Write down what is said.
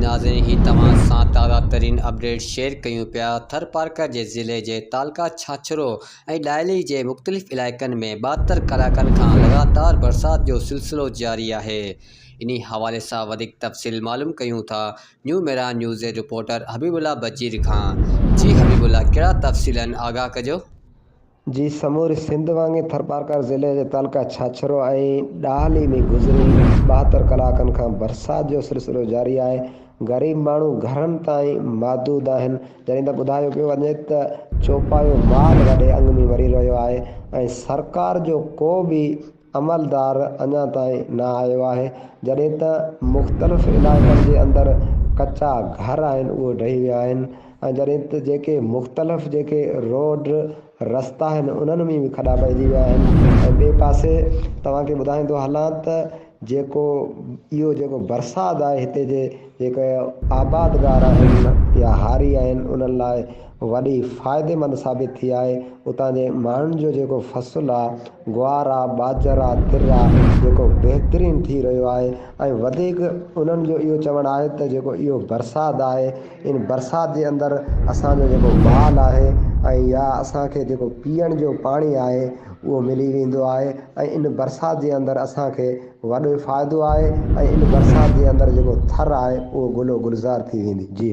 ناظرين هي توهان سان تازه ترين اپڊيٽ شيئر ڪيون پيا ٿرپارڪر جي ضلعي جي تعلقه ڇاڇرو ۽ ڏاهلي جي مختلف علائقن ۾ 72 ڪلاڪن کان لڳاتار برسات جو سلسلو جاري آهي انهي حوالي سان وڌيڪ تفصيل معلوم ڪيون ٿا نيو ميران نيوز جي رپورٽر حبيب الله بجير کان جي حبيب الله ڪهڙا تفصيل آهن آگاهه ڪجو. جي سموري سنڌ وانگي ٿرپارڪر ضلعي جي تعلقه ڇاڇرو ۽ ڏاهلي ۾ گذريل 72 ڪلاڪن کان برسات جو سلسلو جاري آهي، غريب ماڻهو گهرن تائين محدود آهن، جڏهن ته ٻڌايو پيو وڃي ته چوپايو مال وڏي انگ ۾ مري رهيو آهي ۽ سرڪار جو ڪو به عملدار اڃا تائين نه آيو آهي، جڏهن ته مختلف علائقن جي اندر ڪچا گهر آهن اهي ڊهي ويا آهن ۽ جڏهن ته جيڪي مختلف جيڪي روڊ رستا آهن انهن ۾ به کڏا پئجي ويا آهن ۽ ٻئي پاسي توهان کي ٻڌائيندو هلان ته جيڪو اهو جيڪو برسات آهي هتي جي جيڪي آبادگار آهن يا هاري آهن انهن لاء وڏي فائديمند ثابت ٿي آهي اتان جي ماڻهن جو جيڪو فصل آ گوار آ ٻاجهر آ تر آ جيڪو بهترين ٿي رهيو آهي ۽ وڌيڪ انهن جو اهو چوڻ آهي ته جيڪو اهو برسات آهي ان برسات جي اندر اسان جو جيڪو مال آهي ۽ يا اسان کي جيڪو پيئڻ جو پاڻي آهي اهو ملي ويندو آهي ۽ ان برسات جي اندر اسان کي وڏو فائدو آهي ۽ ان برسات جي اندر جيڪو ٿر آهي اهو گل و گلزار ٿي ويندي جي.